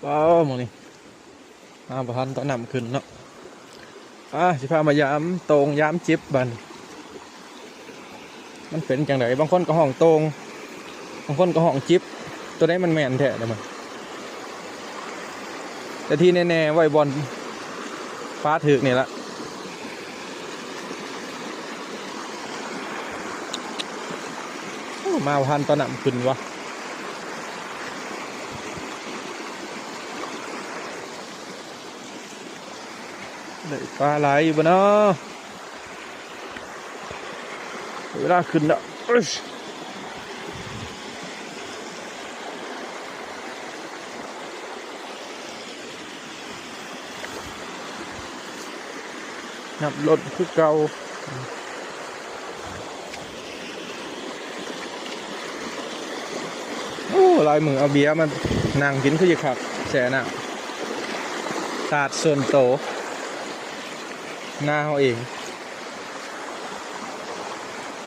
ວ້າວ ມື້ນີ້ມາບໍ່ທັນຕອນນ້ຳຂຶ້ນເນາະ. ອ່າ ຊິພາມາຢາມໂຕ່ງຢາມຈິບບັດນີ້ ມັນເປັນຈັ່ງໃດ? ບາງຄົນກໍຮ້ອງໂຕ່ງ ບາງຄົນກໍຮ້ອງຈິບ ຕົວໃດມັນແມ່ນແທ້ລະມັນ? ແຕ່ທີ່ແນ່ໆ ໄວ້ບ່ອນປາຖືກນີ້ລະ. ໂອ້ ມາບໍ່ທັນຕອນນ້ຳຂຶ້ນວະ. ໄດ້ປາຫຼາຍຢູ່ບໍ່ເນາະ? ເວລາຂຶ້ນແລ້ວ. ນ້ຳລົ້ນຄືເກົ່າ. ໂອ້ ຫຼາຍມື້ເອົາເບຍມານັ່ງກິນຄືຊິຄັກ ແຊ່ນ້ຳ ຕາດສ່ວນໂຕ ນາເຮົາເອງ.